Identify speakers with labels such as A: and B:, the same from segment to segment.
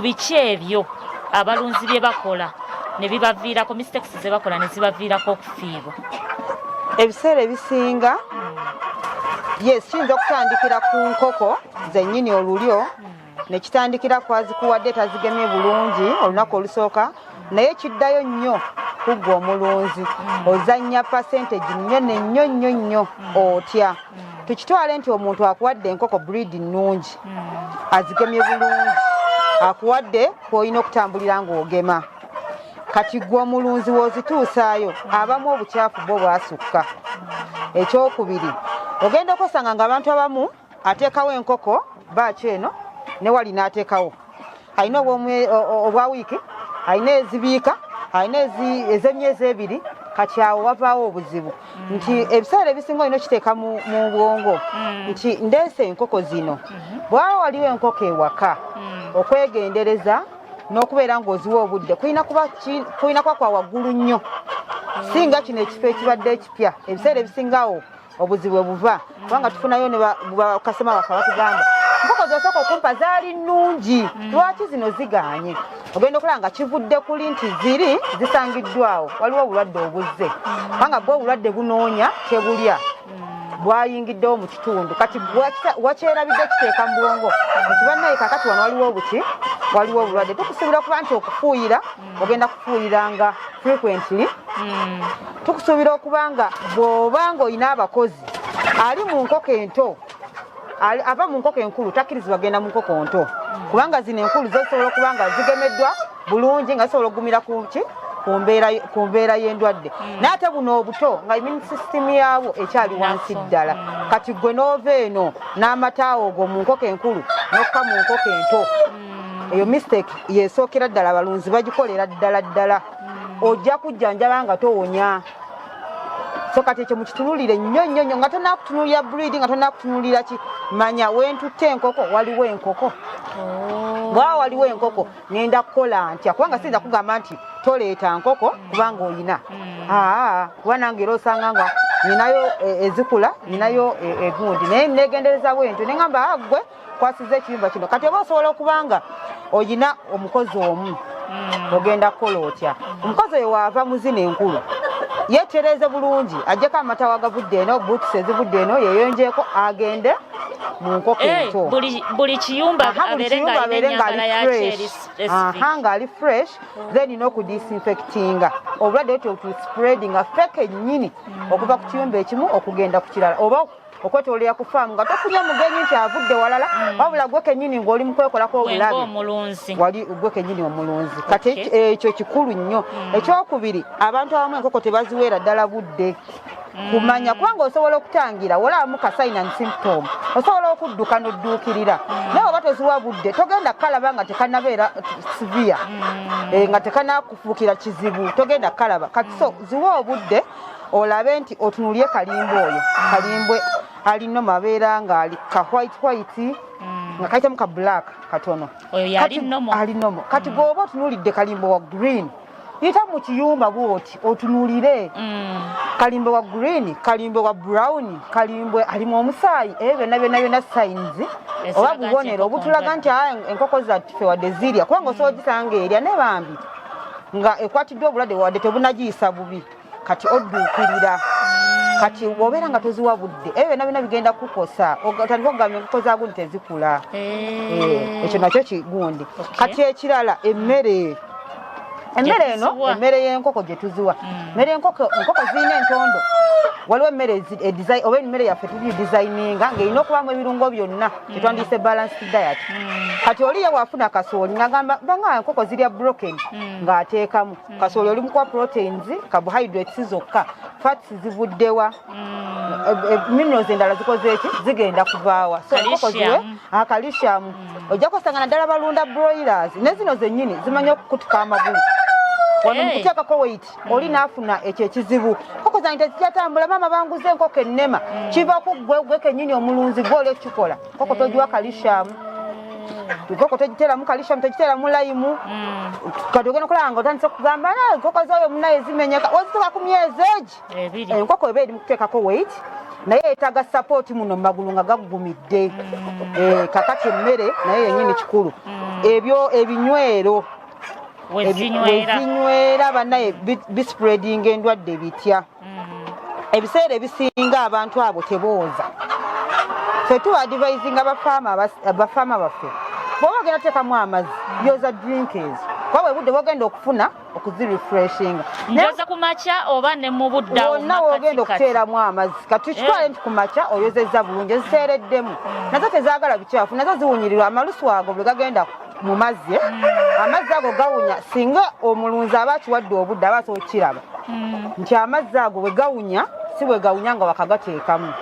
A: Biki ebyo abalunzi bye bakola ne bibaviirako, mistakes ze bakola ne zibaviirako okufiirwa?
B: Ebiseera ebisinga, yes, kiyinza okutandikira ku nkoko zennyini, olulyo ne kitandikira kwazikuwadde tazigemye bulungi olunaku olusooka, naye kiddayo nnyo kuggwa omulunzi. Ozannya percentage nnene nnyo nnyo nnyo. Otya? Tukitwale nti omuntu akuwadde enkoko breed nnungi, azigemye bulungi, akuwadde kwolina okutambulira ng'ogema. Kati gwe omulunzi w'ozituusaayo, abamu obukyafu bwo bwasukka. Ekyokubiri, ogenda okwesanga nga abantu abamu ateekawo enkoko baaki eno ne wali n'ateekawo, alina obwa wiiki, alina ezibiika, alina ez'emyezi 2. Kati awo wavaawo obuzibu nti ebiseera ebisinga olina okiteeka mu bwongo nti ndeese enkoko zino. Bwaba waliwo enkoko ewaka, okwegendereza n'okubeera ng'oziwa obudde kulina kuba kwa waggulu nnyo, singa kino ekifo ekibadde ekipya. Ebiseera ebisingawo obuzibu bwe buva kubanga tufunayo ne bakasoma baffe batugamba, "Enkoko zosooka okumpa zaali nnungi, lwaki zino ziganye?" Ogenda okulaba nga kivudde kuli nti ziri zisangiddwawo waliwo obulwadde obuzze, kubanga bwe obulwadde bunoonya tebulya, bwayingiddewo mu kitundu. Kati wakyerabidde kiteeka mu bwongo nti bannaye, kakati wano waliwo obuki, waliwo obulwadde. Tukusuubira okuba nti okufuuyira, ogenda kufuuyiranga frequently. Tukusuubira okuba nga bw'oba nga olina abakozi, ali mu nkoko ento ava mu nkoko enkulu takkirizibwa genda mu nkoko nto, kubanga zino enkulu zo zisobola okuba nga zigemeddwa bulungi, nga zisobola okugumira ku ki, ku mbeera y'endwadde. Naye ate buno obuto nga immune system yaabwo ekyali wansi ddala. Kati gwe n'ova eno n'amataawo go mu nkoko enkulu n'okka mu nkoko ento, eyo mistake yesookera ddala, abalunzi bagikolera ddala ddala. Ojja kujjanjaba nga towonya. So kati ekyo mukitunulire nnyo nnyo nnyo nga tonakutunulira breed, nga tonakutunulira ki. Manya wentutte enkoko, waliwo enkoko, bwaba waliwo enkoko ngenda kukola ntya? Kubanga siyinza kugamba nti toleeta nkoko kubanga oyina. Aa, kuba nange era osanga nga ninayo ezikula, ninayo egundi, naye negendereza bwentyo neŋamba, "Ah, gwe kwasiza ekiyumba kino." Kati oba osobola okuba nga oyina omukozi omu, ogenda kukola otya? Omukozi oyo waava mu zino enkulu, yeetereze bulungi, ajjeko amatawa agavudde eno, boots ezivudde eno, yeyonjeeko, agende mu nkoko ento.
A: Buli kiyumba
B: Aha, buli
A: abeere
B: kiyumba
A: ng'alina
B: abeere
A: ennyambala
B: ng'ali
A: yakyo
B: fresh.
A: eri specific.
B: Aha, ng'ali fresh, then n'okudisinfectinga obulwadde bwe spreadinga ffe kennyini okuva ku kiyumba ekimu okugenda ku kirala, oba okwetoolera ku faamu nga tofunye mugenyi nti avudde walala, wabula gwe kennyini ng'oli mu kwekolako
A: Gwe
B: obulabe.
A: Ng'omulunzi.
B: Wali gwe kennyini omulunzi. Kati ekyo kikulu nnyo. Ekyokubiri, abantu abamu enkoko tebaziweera ddala budde kumanya, kubanga osobola okutangira olabamu ka sign and symptom, osobola okudduka n'odduukirira. Naye oba toziwa budde, togenda kukalaba nga tekanabeera severe, nga tekanakufuukira kizibu, togenda kukalaba. Kati so ziwa obudde olabe nti otunulye kalimba oyo. Kalimbwe alina mabeera nga ali ka white white, nga kayitamu ka black katono.
A: Oyo yali
B: Kati-
A: normal.
B: Ali normal. Kati gwoba otunuulidde kalimbo wa green, yita mu kiyumba bwoti otunuulire kalimbwe wa green, kalimbwe wa brown, kalimbwe alimu omusaayi, ebyo byonna byonna byonna signs
A: Eziraga
B: oba
A: nti
B: bubonero
A: enkoko
B: obutulaga nti, "Ah, enkoko zaffe wadde zirya," kubanga osobola ogisanga erya ne bambi nga ekwatiddwa obulwadde wadde tebunagiyisa bubi. Kati odduukirira. Kati bw'obeera nga toziwa budde, ebyo byonna byonna bigenda kukosa. Otandika okugamba enkoko za gundi tezikula. Ekyo nakyo kigundi. Kati ekirala, emmere eno,
A: Gye tuziwa.
B: emmere y'enkoko gye tuziwa, emmere y'enkoko, enkoko zirina entondo. Waliwo emmere oba emmere yaffe tuli designinga ng'erina okubaamu ebirungo byonna, kyetwandiyise balanced diet. Kati oli ye waafuna kasooli ng'agamba banga enkoko zirya broken, ng'ateekamu kasooli, oli mukuwa proteins, carbohydrates zokka, fats zivuddewa? Minerals endala zikoze eki? Zigenda kuvaawa? So enkoko ziwe
A: Calcium.
B: Calcium. Ojja kusanga naddala balunda broilers ne zino zennyini zimanyi okukutuka amagulu wano mu kuteekako weight. Oli n'afuna ekyo ekizibu, nkoko zange tezikyatambula, maama banguze enkoko ennema. Kiva ku ggwe, gwe kennyini omulunzi, gwe oli okukikola. Nkoko togiwa calcium, enkoko togiteeramu calcium, togiteeramu lime. Kati ogenda okulaba nga otandise okugamba, "Ah, enkoko zaoyo munaye zimenyeka." Ozituka ku myezi egi
A: 2.
B: Enkoko eba eri mu kuteekako weight. Naye yeetaaga support muno mu magulu nga gaggumidde. Kakati emmere naye yennyini kikulu. Ebyo ebinywero
A: wezinywera.
B: Wezinywera bannaye bispreadinga endwadde bitya? Ebiseera ebisinga abantu abo tebooza. Ffe tuba advisinga abafaama baffe, bw'oba ogenda teekamu amazzi, yoza drink ezo, kuba bwe budde bwogenda okufuna okuzirefreshinga.
A: Njoza ku makya oba ne mu budde awo?
B: Wonna wogenda
A: makkati?
B: Okuteeramu amazzi, kati tukitwale nti ku makya oyozezza bulungi, eziteereddemu nazo tezaagala bikyafu, nazo ziwunyirirwa amalusu ago bwe gagenda mu mazzi, amazzi ago gawunya. Singa omulunzi aba akiwadde obudde, aba asobola okukiraba nti amazzi ago bwe gawunya si bwe gawunya nga wakagateekamu.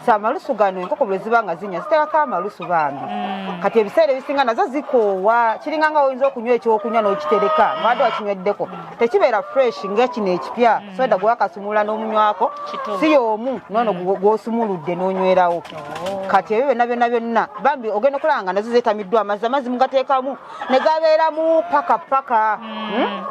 B: So amalusu gano, enkoko bwe ziba nga zinywa ziteekako amalusu bambi. Kati ebiseera ebisinga nazo zikoowa, kiringa nga oyinza okunywa ekyokunywa n'okitereka nga wadde wakinyweddeko, tekibeera fresh nga kino ekipya. Soda gwakasumulula n'omunywako si y'omu noono gw'osumuludde n'onywerawo. Kati ebyo byonna byonna byonna bambi ogenda okulaba nga nazo zeetamiddwa amazzi. Amazzi mugateekamu ne gabeeramu paka paka.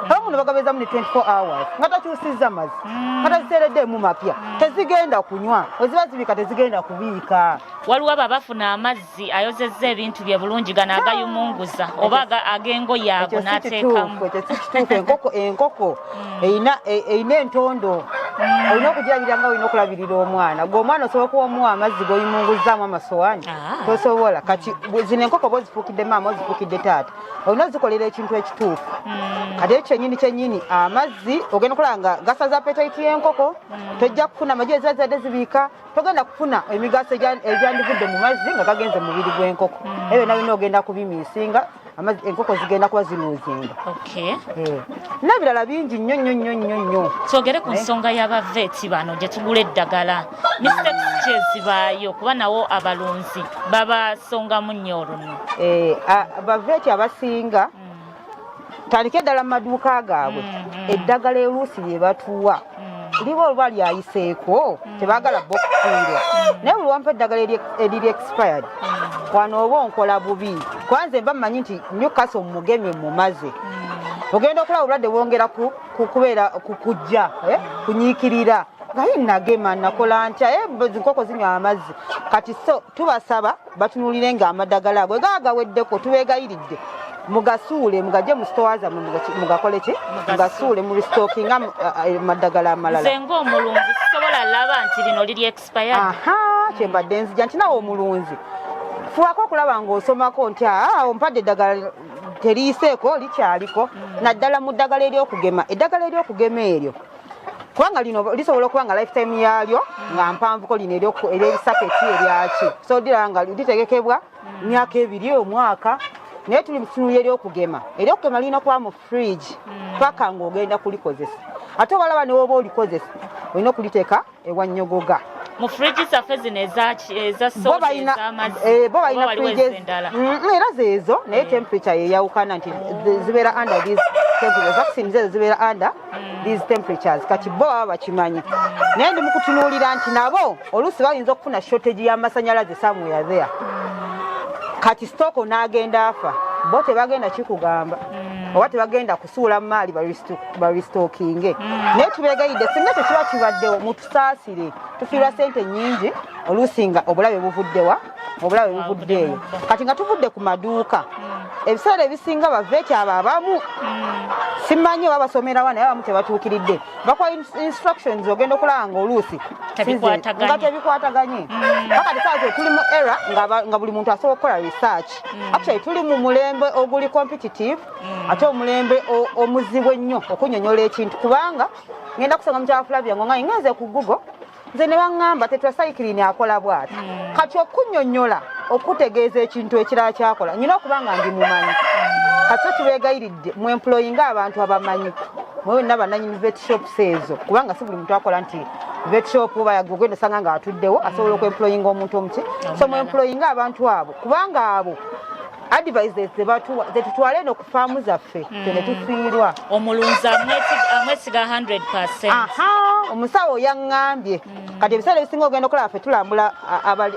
B: Abamu ne bagabeezamu ne 24 hours nga takyusizza mazzi, nga taziteereddemu mapya, tezigenda kunywa. Weziba zibiika, tezigenda kubiika.
A: Waliwo abo abafuna amazzi, ayozezza ebintu bye bulungi, gano agayumunguza oba ag'engoye ago
B: Ekyo si
A: n'ateekamu.
B: kituufu, ekyo si kituufu. Enkoko erina entondo, olina okugirabirira nga olina okulabirira omwana. Gwe omwana osobola okuwa omuwa amazzi g'oyimunguzaamu amasowaani? Tosobola. Kati zino enkoko oba ozifuukidde maama, ozifuukidde taata, olina ozikolera ekintu ekituufu. Kati ekyo kyennyini kyennyini, amazzi ogenda okulaba nga gasaza appetite y'enkoko, tojja kufuna amagi eziba zibadde zibiika, togenda kufuna emigaso egyandivudde mu mazzi nga gagenze mu mubiri gw'enkoko. Ebyo byonna byonna ogenda kubimiisinga, enkoko zigenda kuba ziruuzinga. N'ebirala bingi nnyo nnyo nnyo nnyo nnyo.
A: Twogere ku nsonga y'abaveeti bano gye tugula eddagala. Mistakes ki ezibaayo? Kuba nawo abalunzi babasongamu nnyo oluno.
B: Baveeti abasinga, tandike eddala mu maduuka gaabwe, eddagala eruusi lye batuwa liba oluba lyayiseeko, tebaagala bo kufiirwa. Naye buli wampa eddagala eriri expired, wano oba onkola bubi, kwanze mba mmanyi nti Newcastle mugemye mumaze. Ogenda okulaba obulwadde bwongera kubeera kujja, kunyiikirira nga ye nagema nakola ntya? Enkoko zinywa amazzi. Kati so tubasaba batunuulire nga amadagala ago gaba gaweddeko, tubeegayiridde mugasuule, mugajje mu sitowa zammwe, mugakole ki, mugasuule, mu restockinga amaddagala amalala.
A: Nze ng'omulunzi sisobola laba nti lino liri expired.
B: Aha, kyembadde nzija nti nawe omulunzi fuwako okulaba ng'osomako nti aa, ompadde eddagala teriyiseeko, likyaliko, naddala mu ddagala eryokugema. Eddagala eryokugema eryo, kubanga lino lisobola okuba nga lifetime yaalyo nga mpanvuko, lino eryebisaketi eryaki, so liraba nga litegekebwa myaka 2, omwaka. Naye tuli mutunuulira eryokugema. Eryokugema lirina kuba mu fridge paka ng'ogenda kulikozesa. Ate obalaba newoba olikozesa, olina okuliteeka ewannyogoga.
A: Mu fridge zaffe zino eza
B: Bo
A: soda,
B: balina
A: ez'amazzi,
B: bo
A: oba
B: balina
A: waliwo
B: fridges
A: ez'endala?
B: Era zeezo, naye temperature yeyawukana nti zibeera under these temperatures. Vaccines ezo zibeera under these temperatures. Kati bo baba bakimanyi, naye ndi mukutunuulira nti nabo oluusi bayinza okufuna shortage y'amasanyalaze somewhere there, kati stock n'agenda afa. Bo tebagenda kikugamba oba tebagenda kusuula maali barestockinge. Naye tubeegayidde, singa ekyo kiba kibaddewo, mutusaasire, tufiirwa sente nnyingi oluusi nga obulabe buvuddewa, obulabe buvudde eyo. Kati nga tuvudde ku maduuka, ebiseera ebisinga baveeti abo abamu simanyi oba basomerawa, naye abamu tebatuukiridde, bakuwa instructions, ogenda okulaba nga oluusi
A: Tebikwataganye.
B: Nga tebikwataganye. Kakati saa zino tuli mu era nga buli muntu asobola okukola research. Actually tuli mu mulembe oguli competitive, ate omulembe omuzibu ennyo okunyonyola ekintu, kubanga ngenda kusanga mukyala Flavia ngo nga ngenze ku Google nze ne baŋŋamba tetracycline akola bw'ati. Kati okunyonyola, okutegeeza ekintu ekirala kyakola, nyina okuba nga ndi mumanyi. Kati so tubeegayiridde mwemployinga abantu abamanyi, mwe bannanyini vet shops ezo, kubanga si buli muntu akola nti vet shop oba ogenda osanga nga atuddewo asobola okwemployinga omuntu omuki. So mwemployinga abantu abo, kubanga abo advices zebatuwa zetutwala eno ku faamu zaffe, ffe ne tufiirwa.
A: Omulunzi amwesiga 100.
B: Aha, omusawo yaŋŋambye. Kati ebiseera ebisinga ogenda okulaba ffe tulambula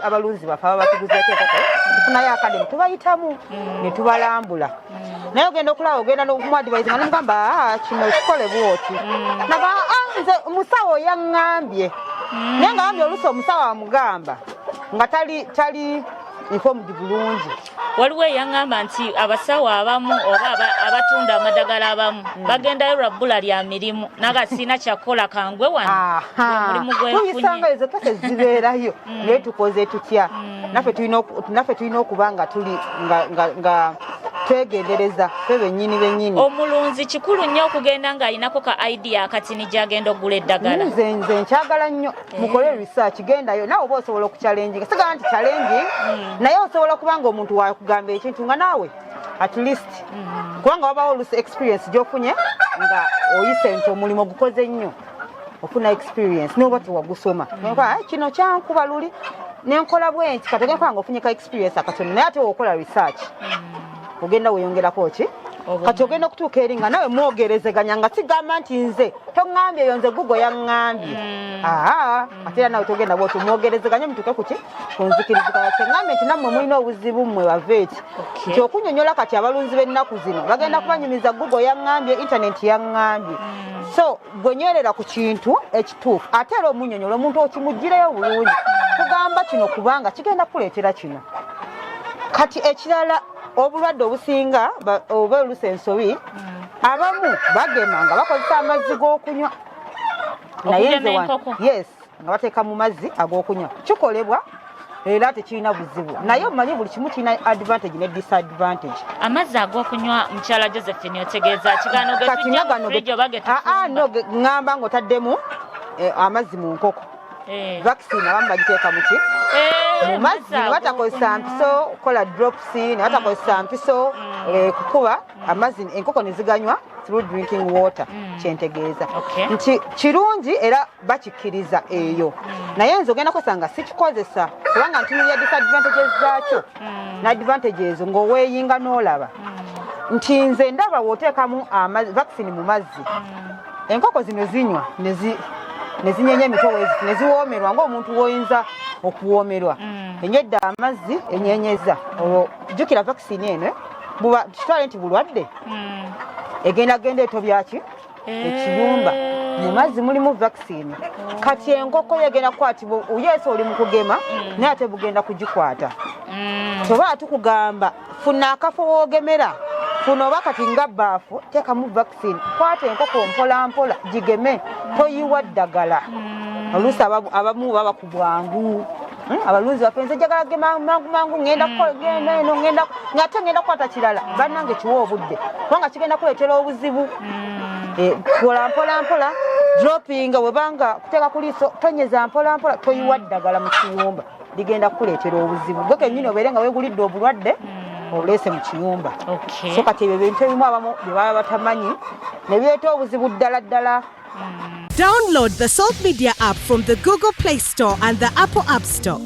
B: abalunzi baffe aba batuguzeeko enkoko, tufunayo akadde tubayitamu ne tubalambula. Naye ogenda okulaba ogenda n'okumuadvise nga nomugamba, "Ah, kino kikole bwoti," naga, "Ah, nze omusawo yaŋŋambye." Naye nga bambi oluusi omusawo amugamba nga tali tali informed bulungi.
A: Waliwo eyaŋŋamba nti abasawo abamu oba abatunda amadagala abamu bagendayo lwa bbula lya mirimu, naga sirina kyakukola, kangwe wano, mulimu gwenfunye.
B: Tuyisanga ezo kese zibeerayo, naye tukoze tutya? Naffe tulina okuba nga tuli nga twegendereza ffe bennyini bennyini.
A: Omulunzi kikulu nnyo okugenda ng'alinako ka idea akatini gy'agenda okugula eddagala.
B: Nze nkyagala nnyo mukole research. Gendayo naawe oba osobola okuchallenginga. Sigamba nti challenging, naye osobola okuba nga omuntu wakugamba ekintu nga naawe at least, kubanga wabawo olusi experience gyofunye nga oyise nti omulimu gukoze nnyo, ofuna experience noba tewagusoma. Noba, "Ah, kino kyankuba luli nenkola bwenti." Kati ogenda kuba nga ofunye ka experience akatono, naye ate wokola research ogenda weyongerako ki.
A: Obumanyi.
B: Kati ogenda okutuuka eri nga nawe mwogerezeganya, nga sigamba nti nze toŋŋambye eyo, nze Google yaŋŋambye. Aa, ate era nawe togenda bwotyo, mwogerezeganye mutuuke kuki kunzikiriziganya. Kyeŋŋambye nti nammwe mulina obuzibu mmwe ba vet, nti okunyonyola kati abalunzi b'ennaku zino bagenda kubanyumiza Google yaŋŋambye, internet yaŋŋambye. So gwe nywerera ku kintu ekituufu, ate era omunyonyola omuntu okimugireyo bulungi, kugamba kino kubanga kigenda kukuleetera kino. Kati ekirala, obulwadde obusinga oba oluusi ensobi, abamu bagema nga bakozesa amazzi g'okunywa. Naye
A: Okugema
B: nze
A: enkoko?
B: Yes, nga bateeka mu mazzi ag'okunywa. Kikolebwa era tekirina buzibu, naye omanyi buli kimu kirina advantage ne disadvantage.
A: Amazzi ag'okunywa, mukyala Josephine, otegeeza kigano
B: Kati
A: getujja
B: nga
A: mu
B: gano
A: fridge oba
B: Ah, ah, no,
A: getufumba?
B: Ŋŋamba ng'otaddemu amazzi mu nkoko, vaccine abamu bagiteeka muki? Mu mazzi, ne batakozesa
A: ag'okunywa.
B: mpiso kukola drops, ne batakozesa mpiso kukuba amazzi, enkoko ne ziganywa through drinking water. Kyentegeeza nti kirungi era bakikkiriza eyo, naye nze ogenda kwesanga sikikozesa kubanga ntunulira disadvantages zaakyo ne advantages, ng'oweeyinga n'olaba nti nze ndaba w'oteekamu vaccine mu mazzi, enkoko zino zinywa ne zinyenya emitwe weziti ne ziwoomerwa ng'omuntu w'oyinza okuwoomerwa. Enywedde amazzi, enyenyeza. Olwo jjukira vaccine eno buba kitwale nti bulwadde, egenda genda etobyaki ekiyumba. Mu mazzi mulimu vaccine, kati enkoko yo egenda kukwatibwa. Yesu oli mu kugema, naye ate bugenda kugikwata. Toba tukugamba funa akafo woogemera, funa oba kati nga baafu, teekamu vaccine, kwata enkoko mpola mpola gigeme, toyiwa ddagala. Oluusi abamu baba ku bwangu. Abalunzi baffe, nze njagala gema mangu mangu, ngenda genda eno, ngenda ngate ngenda kukwata kirala. Bannange, kiwa obudde kubanga kigenda kuleetera obuzibu. Kola mpola mpola, dropping webanga kuteeka ku liiso, tonyeza mpola mpola, toyiwa ddagala mu kiyumba, ligenda kukuleetera obuzibu gwe kennyini obeere nga weegulidde obulwadde obuleese mu kiyumba. So kati ebyo bintu ebimu abamu bye baba batamanyi ne bireeta obuzibu ddala ddala.
C: Download the Salt Media app from the Google Play Store and the Apple App Store.